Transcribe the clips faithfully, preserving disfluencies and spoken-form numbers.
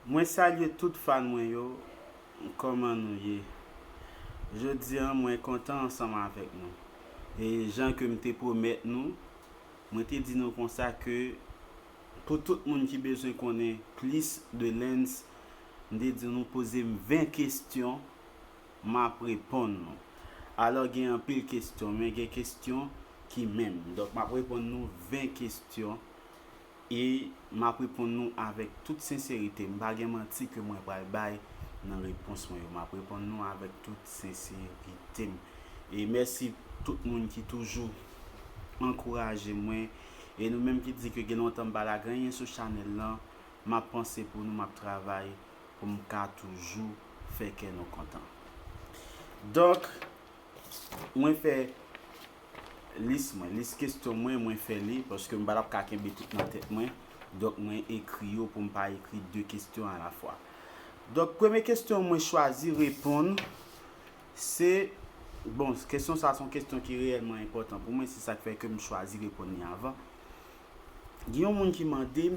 Mwen salye tout fan mwen yo, kòman nou ye? Jodi a mwen kontan ansanm avèk nou. E jan ke m te pwomèt nou, mwen te di nou konsa ke pou tout moun ki bezwen konnen plis de Lens, m te di nou poze m ven kesyon, m ap reponn nou. Alò gen anpil kesyon, men gen kesyon ki menm. Donk m ap reponn nou ven kesyon e m ap reponn nou avèk tout senserite. M pa gen manti ke mwen pral bay nan repons mwen yo. M ap reponn nou avèk tout senserite m. E mèsi tout moun ki toujou ankouraje mwen. E nou menm ki di ke gen lontan m pa lage anyen sou chanèl lan, m ap panse pou nou, m ap travay pou m ka toujou fè kè nou kontan. Donk, mwen fè lis mwen, lis kesyon mwen, mwen fè li, paske m pa t ap ka kenbe tout nan tèt mwen. Donk, mwen ekri yo pou m pa ekri de kesyon alafwa. Donk, premye kesyon mwen chwazi reponn, se, bon, kesyon sa se yon kesyon ki reyèlman enpòtan pou mwen, se sa k fè ke m chwazi reponn li avan. Gen yon moun ki mande m,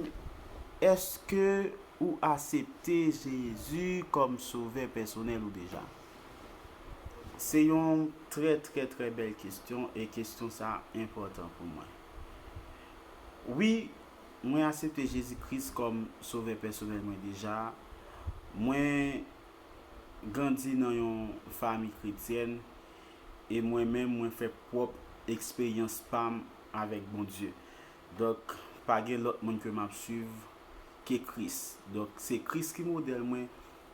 èske ou aksepte Jezi kòm sovè pèsonèl ou deja? Se yon trè, trè, trè bèl kesyon, e kesyon sa enpòtan pou mwen. Wi, mwen aksepte Jezi Kris kòm sovè pèsonèl mwen deja. Mwen grandi nan yon fanmi kretyèn, e mwen menm, mwen fè pwòp eksperyans pa m avèk Bondye. Donk, pa gen lòt moun ke m ap swiv ke Kris. Donk, se Kris ki modèl mwen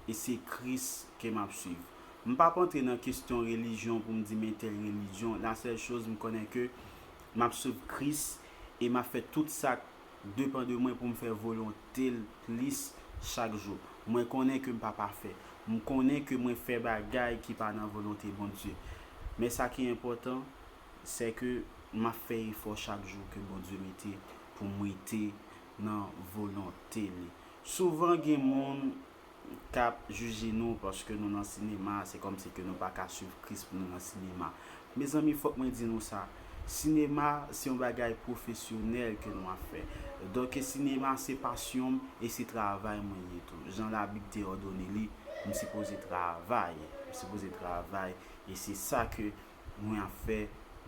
e se Kris ke m ap swiv. M p ap antre nan kesyon relijyon pou m di men tèl relijyon. La sèl choz m konnen ke m ap swiv Kris e m ap fè tout sa k depann de mwen pou m fè volonte l plis chak jou. Mwen konnen ke m pa pafè. M konnen ke mwen fè bagay ki pa nan volonte Bondye. Men sa ki enpòtan, se ke m ap fè efò chak jou ke Bondye mete pou m rete nan volonte li. Souvan gen moun k ap jije nou paske nou nan sinema, se kòmsi ke nou pa ka swiv Kris pou nou nan sinema. Mezanmi, fòk mwen di nou sa, sinema se yon bagay pwofesyonèl ke nou ap fè. Donk, sinema se pasyon m e se travay mwen ye tou. Jan Labib te òdone li, m sipoze travay. M sipoze travay e se sa ke mwen ap fè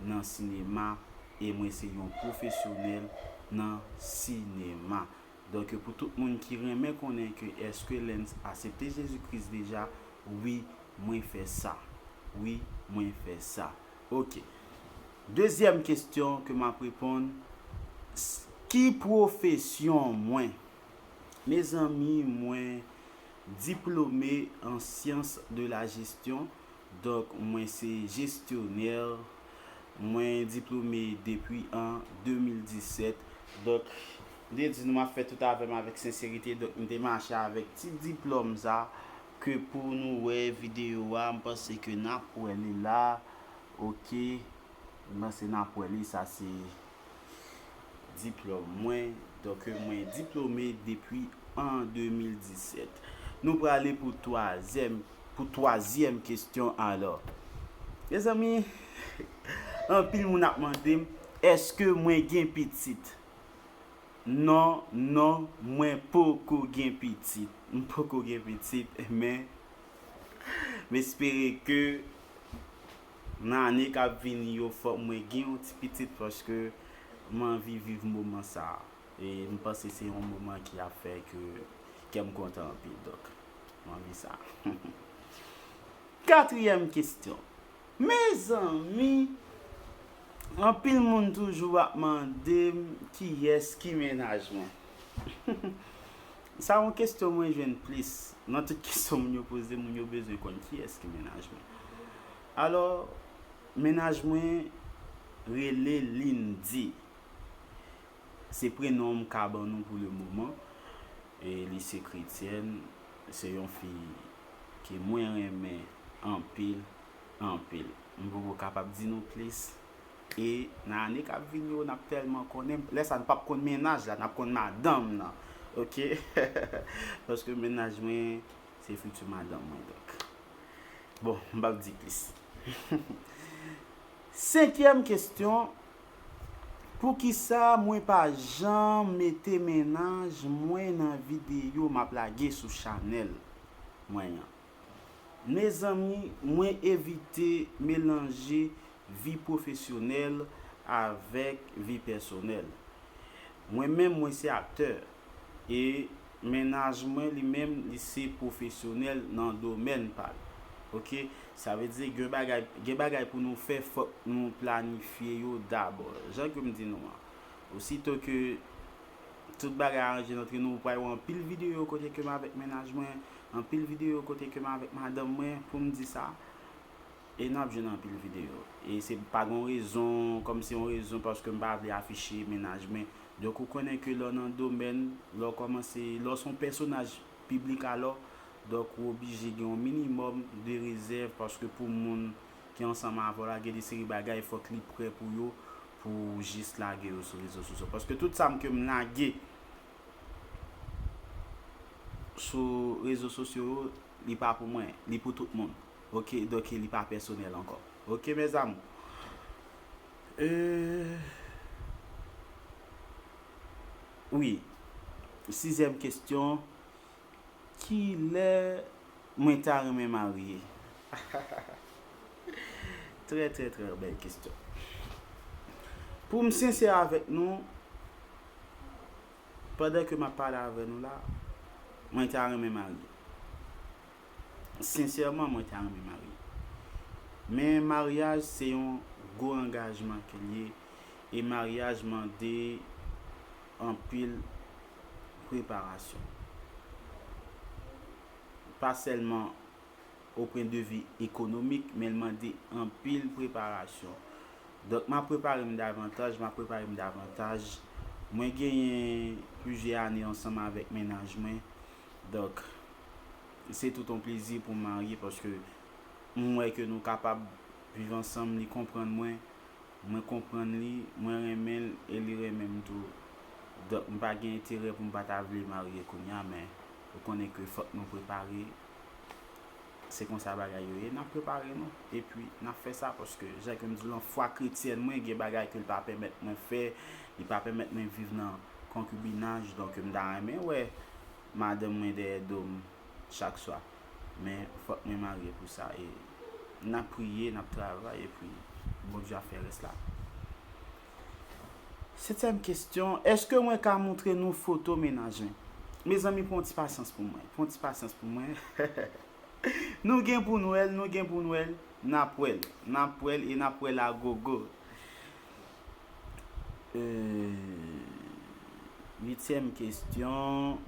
nan sinema e mwen se yon pwofesyonèl nan sinema. Donk, pou tout moun ki renmen konnen ke èske Lens aksepte Jezi Kris deja, wi, mwen fè sa. Wi, mwen fè sa. Oke. Dezyèm kesyon ke m ap reponn, s- ki pwofesyon mwen? Mezanmi, mwen diplome an syans de la jesyon. Donk, mwen se jesyonè. Mwen diplome depi an de mil disèt. Donk, m te di nou m ap fè tout avè m avèk senserite. Donk, m te mache avèk ti diplòm sa ke pou nou wè videyo a, m panse ke n ap wè li la. Oke. M panse n ap wè li, sa se diplòm mwen. Donk, mwen diplome depi an de mil disèt. Nou prale pou twazyèm, pou twazyèm kesyon alò. Mezanmi, anpil moun ap mande m, èske mwen gen pitit? Non, non, mwen poko gen pitit. M poko gen pitit, men m espere ke nan ane k ap vini yo, fòk mwen gen yon ti pitit, paske m anvi viv moman sa a. E m panse se yon moman ki ap fè ke kè m kontan anpil. Donk, m anvi sa. Katriyèm kesyon. Mezanmi, anpil moun toujou ap mande m kiyès ki mennaj mwen. Sa yon kesyon mwen jwenn plis. Nan tout kesyon moun yo poze, moun yo bezwen konn kiyès ki mennaj mwen. Alò, mennaj mwen rele Lindy. Se prenon m ka ban nou pou le moman. E li se kretyèn. Se yon fi ke mwen renmen anpil, anpil. M poko kapab di nou plis. E nan ane k ap vini yo, n ap tèlman konnen. Lè sa, n p ap konn mennaj la, n ap konn madanm nan. Oke? Paske mennaj mwen, se fiti madanm mwen, donk. Bon, m p ap di plis. Senkyèm kesyon, Poukisa mwen pa janm mete mennaj mwen nan videyo m ap lage sou chanèl mwen an? Mezanmi, mwen evite melanje vi pwofesyonèl avèk vi pèsonèl. Mwen menm, mwen se aktè. E mennaj mwen, li menm, li se pwofesyonèl nan domèn pa l. Oke? Sa vle di, gen bagay, gen bagay pou nou fè, fòk nou planifye yo dabò. Jan ke m di nou an. Osito ke tout bagay aranje antre nou, ou pral wè anpil videyo kote ke m avèk mennaj mwen, anpil videyo kote ke m avèk madanm mwen, pou m di sa. E n ap jwenn anpil videyo. E se pa gen rezon, kòm se yon rezon paske m pa vle afiche mennaj mwen. Donk, ou konnen ke lè w nan domèn, lè w kòmanse, lè w se yon pèsonaj piblik alò, donk, ou oblije gen yon minimòm de rezèv, paske pou moun ki ansanm avè w la, gen de seri bagay, fòk li prè pou yo, pou w jis lage yo sou rezo sosyo. Paske tout sa m ke m lage sou rezo sosyo yo, li pa pou mwen, li pou tout moun. Oke, donk li pa pèsonèl ankò. Oke, mes amours. Euh, wi. Sizyèm kesyon, kilè mwen ta renmen marye? Trè, trè, trè bèl kesyon. Pou m sensè avèk nou, pandan ke m ap pale avè nou la, mwen ta renmen marye. Sensèman, mwen ta renmen marye. Men maryaj se yon gwo angajman ke l ye, e maryaj mande anpil preparasyon. Pa sèlman o pwen de vi ekonomik, men l mande anpil preparasyon. Donk, m ap prepare m davantaj, m ap prepare m davantaj. Mwen genyen plizyè ane ansanm avèk mennaj mwen. Donk, se tout yon plezi pou m marye paske m wè ke nou kapab viv ansanm, li konprann mwen, mwen konprann li, mwen renmen l e li renmen m tou. Donk, m pa gen enterè pou m pa ta vle marye kounye a, men ou konnen ke fòk nou prepare. Se konsa bagay yo ye, n ap prepare nou, epi n ap fè sa, paske, jan ke m di w lan, fwa kretyèn mwen, gen bagay ke l pa pèmèt mwen fè, li pa pèmèt mwen viv nan konkibinaj, donk m ta renmen wè madanm mwen dèyè do m chak swa. Men, fòk mwen marye pou sa, e n ap priye, n ap travay, epi Bondye ap fè rès la. Setyèm kesyon, èske mwen ka montre nou foto mennaj mwen? Mezanmi, pran yon ti pasyans pou mwen. Pran yon ti pasyans pou mwen. Nou gen pou n wè l, nou gen pou n wè l. N ap wè l. N ap wè l e n ap wè l a gogo. Euh, uityèm kesyon.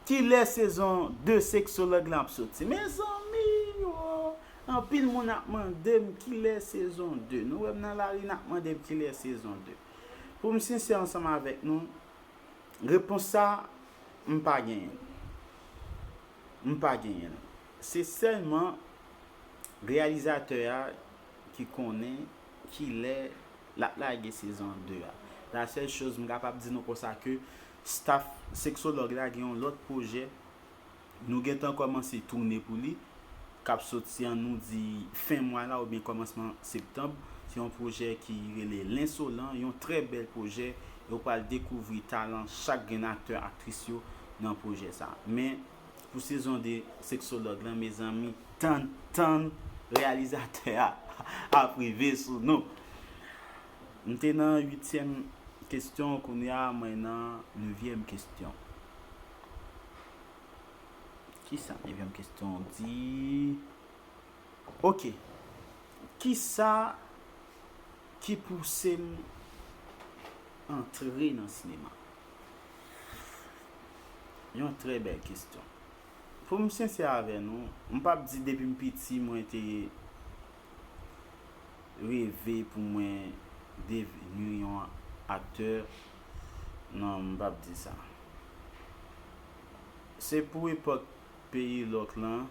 Kilè sezon de Sexologue lan ap soti? Mezanmi, o, anpil moun ap mande m kilè sezon de. Nou wè m nan lari, n ap mande m kilè sezon de. Pou m sensè ansanm avèk nou, repons sa, m pa genyen l. M pa genyen l. Se sèlman reyalizatè a ki konnen kilè l ap lage sezon de a. La sèl choz m kapab di nou konsa ke staff Sexologue la gen yon lòt pwojè. Nou gentan kòmanse toune pou li, k ap soti, an nou di, fen mwa la oubyen kòmansman septanm. Se yon pwojè ki rele Lensolan, yon trè bèl pwojè. E w pral dekouvri talan chak grenn aktè, aktris yo nan pwojè sa. Men, pou sezon de Sexologue lan, mezanmi, tann, tann, reyalizatè a ap rive sou nou. M te nan uityèm kesyon, kounye a mwen nan nevyèm kesyon. Kisa nevyèm kesyon di? Oke. Kisa ki pouse m antre nan sinema? Yon trè bèl kesyon. Pou m sensè avè nou, m p ap di depi m piti mwen te reve pou mwen devni yon aktè. Non, m p ap di sa. Se pou epòk peyi lòk lan.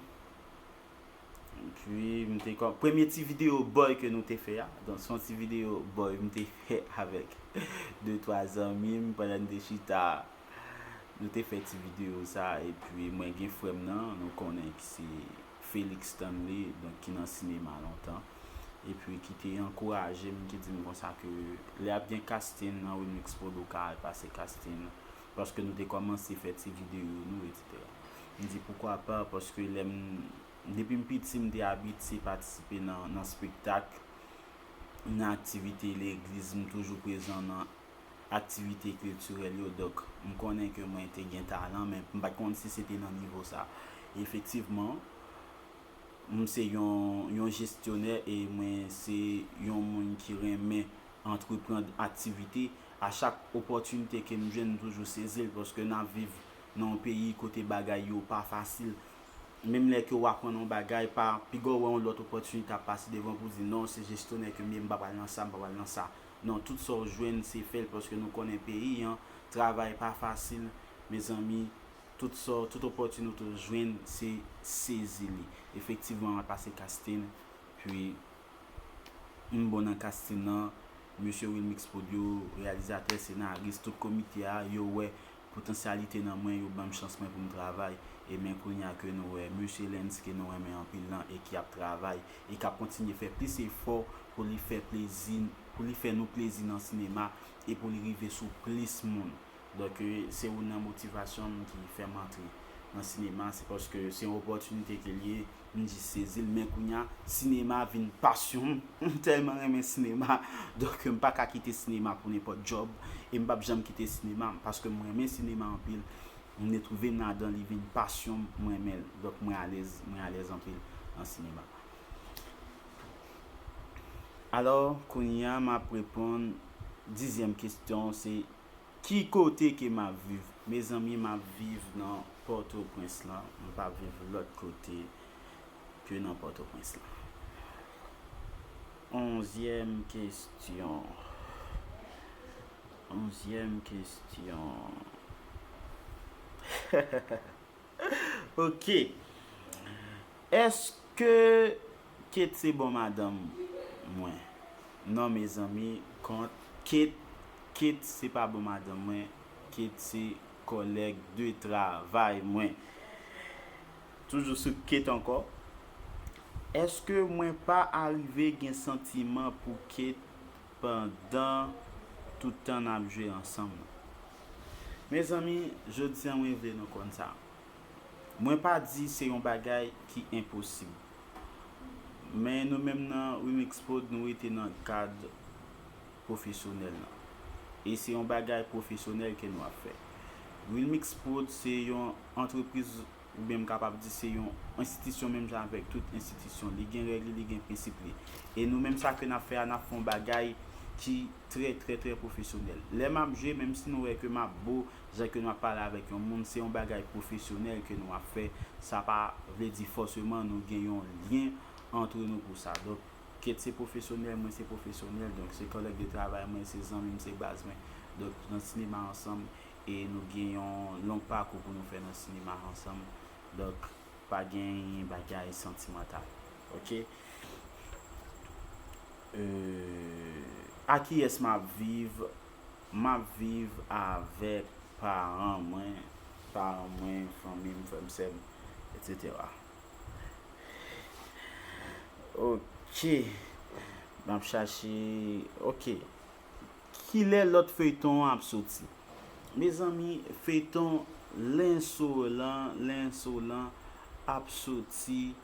Epi, m te kò-, premye ti videyo boy ke nou te fè a. Donk, se yon ti videyo boy m te fè avèk de, twa zanmi m pandan n te chita. Nou te fè ti videyo sa, epi mwen gen frè m nan, nou konnen ki se Felix Stanley, donk ki nan sinema lontan. epi ki te ankouraje m, ki di m konsa ke lè ap gen casting nan Wilmix Prod, ou ka al pase casting, paske nou te kòmanse fè ti videyo nou, etsetera. M di, poukwa pa, paske lè m, depi m piti, m te abitye patisipe nan, nan spektak, nan aktivite legliz, m toujou prezan nan aktivite kiltirèl yo, donk, m konnen ke mwen te gen talan, men m pa t konn si se te nan nivo sa. Efektivman, m se yon, yon jestyonè e mwen se yon moun ki renmen antreprann aktivite. A chak opòtinite ke m jwenn, m toujou sezi l, paske n ap viv nan yon peyi kote bagay yo pa fasil. Menm lè ke w aprann yon bagay, pa piga w wè yon lòt opòtinite ap pase devan pou w di, "Non, se jestyonè ke m ye, m pa pral nan sa, m pa pral nan sa." Non, tout sa w jwenn, se fè l, paske nou konnen peyi an, travay pa fasil, mezanmi. Tout sa, tout opòtinite w jwenn, se sezi li. Efektivman, m al pase casting, pi m bon nan casting nan. Mesye Wilmix Prod yo, reyalizatè, senaris, tout komite a, yo wè potansyalite nan mwen, yo ban m chans mwen pou m travay. E men kounye a ke nou wè Mesye Lens ke nou renmen anpil lan e ki ap travay e k ap kontinye fè plis efò pou li fè plezi, pou li fè nou plezi nan sinema e pou li rive sou plis moun. Donk, e, se youn nan motivasyon m ki fè m antre nan sinema, se paske se yon opòtinite ke l ye, m jis sezi l, men kounye a, sinema vin pasyon m, m tèlman renmen sinema, donk m pa ka kite sinema pou nenpòt djòb, e m p ap janm kite sinema, paske m renmen sinema anpil, m retwouve m ladan, li vin pasyon m, m renmen l, donk mwen alèz, mwen alèz anpil nan sinema. Alò, kounye a, m ap reponn dizyèm kesyon, se ki kote ke m ap viv? Mezanmi, m ap viv nan Pòtoprens lan. M p ap viv lòt kote ke nan Pòtoprens lan. Onzyèm kesyon. Onzyèm kesyon. Ok. Èske Kate se bon madanm mwen? Non, mezanmi, kont Kate, Kate se pa bon madanm mwen. Kate se kòlèg de travay mwen. Toujou sou Kate ankò. Èske mwen pa arive gen santiman pou Kate pandan tout tan n ap jwe ansanm nan? Mezanmi, jodi a mwen vle nou konn sa. Mwen pa di se yon bagay ki enposib. Men nou menm nan Remix Prod, nou rete nan kad pwofesyonèl lan. E se yon bagay pwofesyonèl ke nou ap fè. Remix Prod se yon antrepriz, oubyen m kapab di se yon enstitisyon menm jan avèk tout enstitisyon. Li gen règ li, li gen prensip li. E nou menm sa ke n ap fè a, n ap fè yon bagay ki trè, trè, trè pwofesyonèl. Lè m ap jwe, menm si nou wè ke m ap bo, jan ke nou ap pale avèk yon moun, se yon bagay pwofesyonèl ke nou ap fè. Sa pa vle di fòseman nou gen yon lyen antre nou pou sa. Donk, Kate se pwofesyonèl, mwen se pwofesyonèl, donk se kòlèg de travay mwen, se zanmi m, se baz mwen. Donk, nan sinema ansanm, e nou gen yon long pakou pou nou fè nan sinema ansanm. Donk, pa gen bagay santimantal. Ok? Euh, a kiyès m ap viv? M ap viv avèk paran mwen, paran mwen, fanmi m, frè m, sè m, etsetera. Ok. M ap chache, ok. Kilè lòt feyton an ap soti? Mezanmi, feyton Lensolan, Lensolan ap soti,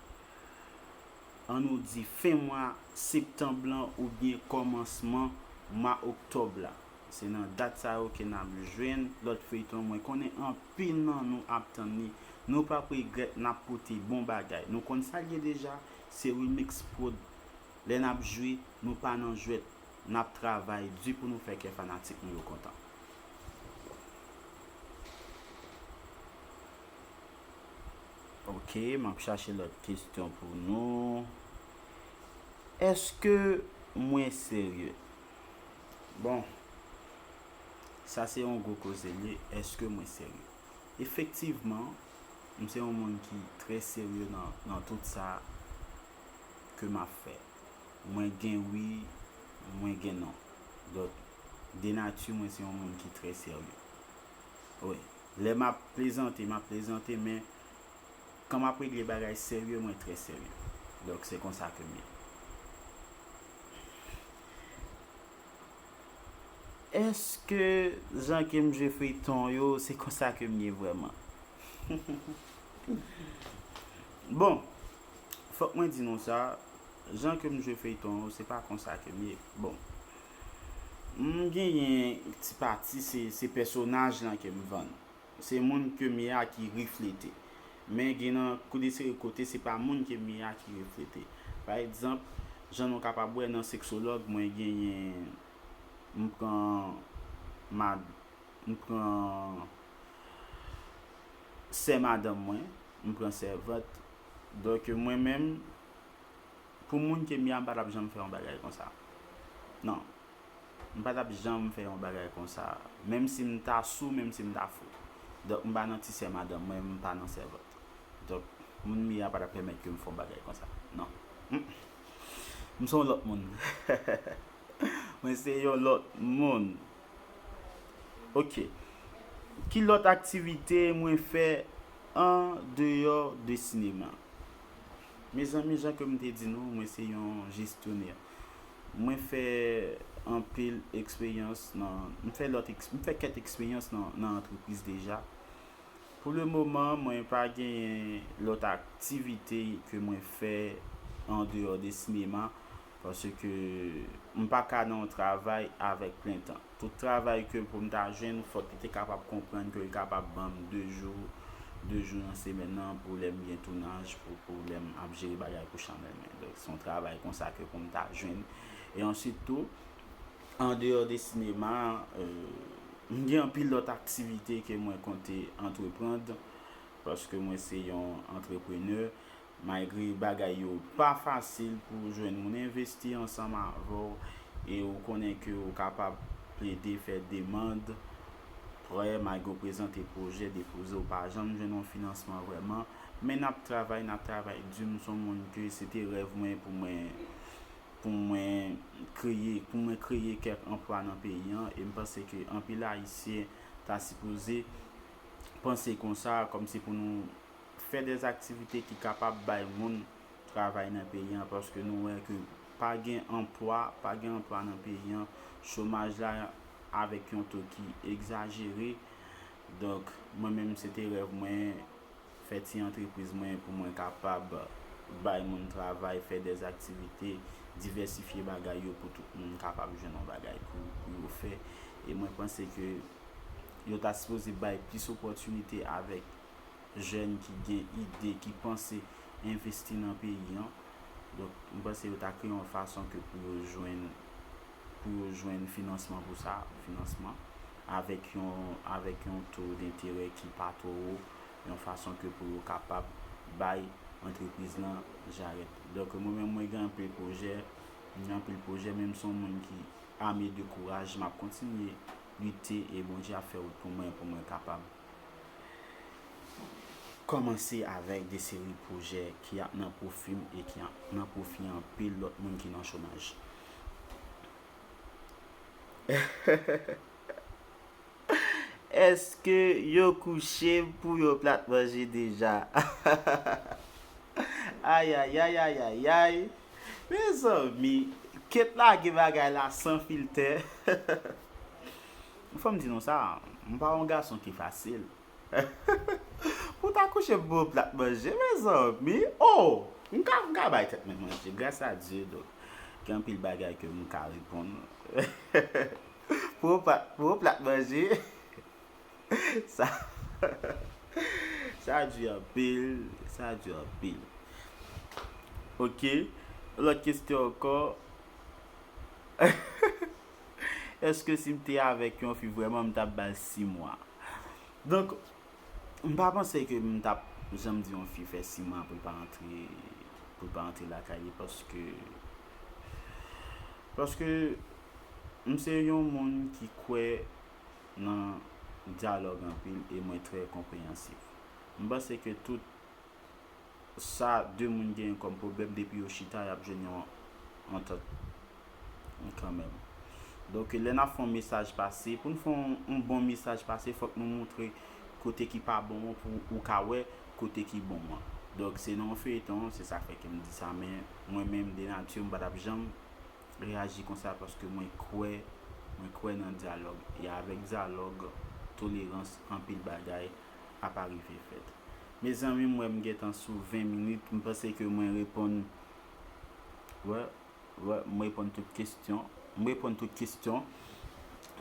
ann nou di, fen mwa septanm lan oubyen kòmansman mwa oktòb la. Se nan dat sa yo ke n ap jwenn lòt feyton. Mwen konnen anpil nan nou ap tann li. Nou p ap regrèt, n ap pote bon bagay. Nou konn sa l ye deja, se Remix Prod. Lè n ap jwe, nou pa nan jwèt. N ap travay di pou nou fè kè fanatik nou yo kontan. Ok, m ap chache lòt kesyon pou nou. Èske mwen serye? Bon, sa se yon gwo koze l ye. Èske mwen serye? Efektivman, m se yon moun ki trè serye nan, nan tout sa ke m ap fè. Mwen gen wi, mwen gen non. Donk, de nati, mwen se yon moun ki trè serye. Wi. Lè m ap plezante, m ap plezante, men kan m ap regle bagay serye, mwen trè serye. Donk, se konsa ke m ye. Èske jan ke m jwe feyton yo, se konsa ke m ye vrèman? Bon, fòk mwen di nou sa, jan ke m jwe feyton yo, se pa konsa ke m ye. Bon, m genyen ti pati, se, se pèsonaj lan ke m vann. Se moun ke m ye a ki reflete. Men gen nan kou de seri kote, se pa moun ke m ye a ki reflete. Pa egzanp, jan nou kapab wè nan seksològ, mwen genyen, m pran mad-, m pran sè madanm mwen, m pran sèvant. Donk, mwen menm, pou moun ke m ye a, m pa t ap janm fè yon bagay konsa. Non. M pa t ap janm fè yon bagay konsa. Menm si m ta sou, menm si m ta fou. Donk, m pa nan ti sè madanm mwen, m pa nan sèvant. Donk, moun m ye a pa t ap pèmèt ke m fè yon bagay konsa. Non. Mm. M se yon lòt moun. Mwen se yon lòt moun. Ok. Ki lòt aktivite mwen fè andeyò de sinema? Mezanmi, jan ke m te di nou, mwen se yon jesyonè. Mwen fè anpil eksperyans nan, m fè lòt eks-, m fè kèk eksperyans nan, nan antrepriz deja. Pou le moman, mwen pa genyen lòt aktivite ke mwen fè andeyò de sinema, paske m pa ka nan yon travay avèk plen tan. Tout travay ke pou m ta jwenn, fòk li te kapab konprann ke li kapab ban m de jou, de jou nan semèn nan pou lè m gen tounaj, pou, pou lè m ap jere bagay pou chanèl mwen. Donk, se yon travay konsa ke pou m ta jwenn. E answit tou, andeyò de sinema, euh, m gen anpil lòt aktivite ke mwen konte antreprann, paske mwen se yon antreprenè. Malgre bagay yo pa fasil pou w jwenn moun envesti ansanm avè w, e ou konnen ke ou kapab plede fè demann prè, malgre w prezante pwojè, depoze, ou pa janm jwenn yon finansman vrèman. Men n ap travay, n ap travay di. M se yon moun ke se te rèv mwen pou mwen, pou mwen kreye, pou mwen kreye kèk anplwa nan peyi an, e m panse ke anpil Ayisyen ta sipoze panse konsa, kòmsi pou nou fè de aktivite ki kapab bay moun travay nan peyi an, paske nou wè ke pa gen anplwa, pa gen anplwa nan peyi an, chomaj la avèk yon to ki egzajere. Donk, mwen menm, se te rèv mwen, fè ti antrepriz mwen pou mwen kapab bay moun travay, fè de aktivite, divèsifye bagay yo pou tout moun kapab jwenn yon bagay pou, pou yo fè. E mwen panse ke yo ta sipoze bay plis opòtinite avèk jèn ki gen ide, ki panse envesti nan peyi an. Donk, m panse yo ta kreye yon fason ke pou yo jwenn, pou yo jwenn finansman pou sa, finansman, avèk yon, avèk yon to denterè ki pa twò wo, yon fason ke pou yo kapab bay antrepriz lan jarèt. Donk, mwen menm, mwen gen anpil pwojè, m gen anpil pwojè, men m se yon moun ki ame de kouraj, m ap kontinye lite e Bondye ap fè wout pou mwen, pou mwen kapab kòmanse avèk de seri pwojè ki ap nan pwofi m e ki ap nan pwofi anpil lòt moun ki nan chomaj. Èske yo kouche m pou yon plat manje deja? Ayayay, ayayay. Mezanmi, Kate lage bagay la san filtè. Fò m di nou sa, m pa yon gason ki fasil. Pou ta kouche m pou yon plat manje, mezanmi, oh! M ka, m ka bay tèt mwen manje, gras a Dye, donk, gen anpil bagay ke m ka reponn. Pou yon plat, pou yon plat manje, sa, sa di anpil, sa di anpil. Ok, lòt kesyon ankò. Èske si m te avèk yon fi vrèman, m t ap ba l sis mwa? Donk, m pa panse ke m t ap janm di yon fi fè sis mwa pou l pa antre, pou l pa antre lakay li, paske, paske m se yon moun ki kwè nan dyalòg anpil e mwen trè konpreyansif. M panse ke tout sa de moun genyen kòm pwoblèm, depi yo chita, y ap jwenn yon antant kanmenm. Donk, lè n ap fè yon mesaj pase, pou n fè yon, yon bon mesaj pase, fòk nou montre kote ki pa bon an pou ou ka wè kote ki bon an. Donk, se nan yon feyton, se sa k fè ke m di sa, men mwen menm, de nati, m pa t ap janm reyaji konsa, paske mwen kwè Mwen kwè nan dyalòg. E avèk dyalòg, tolerans, anpil bagay ap arive fèt. Mezanmi, m wè m gentan sou ven minit. M panse ke mwen reponn. Wè, wè, m reponn tout kesyon. M reponn tout kesyon.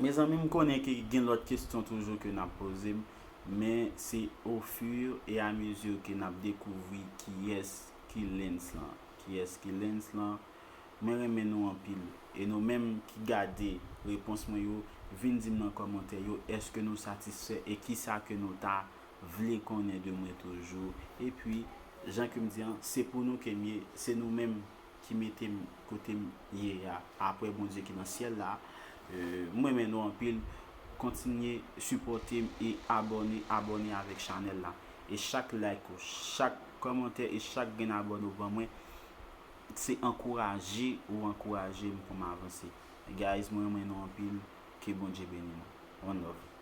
Mezanmi, m konnen ke gen lòt kesyon toujou ke n ap poze m, men se au fur et à mesure ke n ap dekouvri kiyès ki Lens lan. Kiyès ki Lens lan? Mwen renmen nou anpil. E nou menm ki gade repons mwen yo, vin di m nan kòmantè yo, èske nou satisfè e kisa ke nou ta vle konnen de mwen toujou. Epi, jan ke m di an, se pou nou ke m ye, se nou menm ki mete m kote m ye a. Apre Bondye ki nan syèl la, euh, mwen renmen nou anpil. Kontinye sipòte m e abòne, abòne avèk chanèl la. E chak like ou, chak kòmantè e chak grenn abòne ou ban mwen, se ankouraje ou ankouraje m pou m avanse. Guys, mwen renmen nou anpil. Ke Bondye beni nou. One love.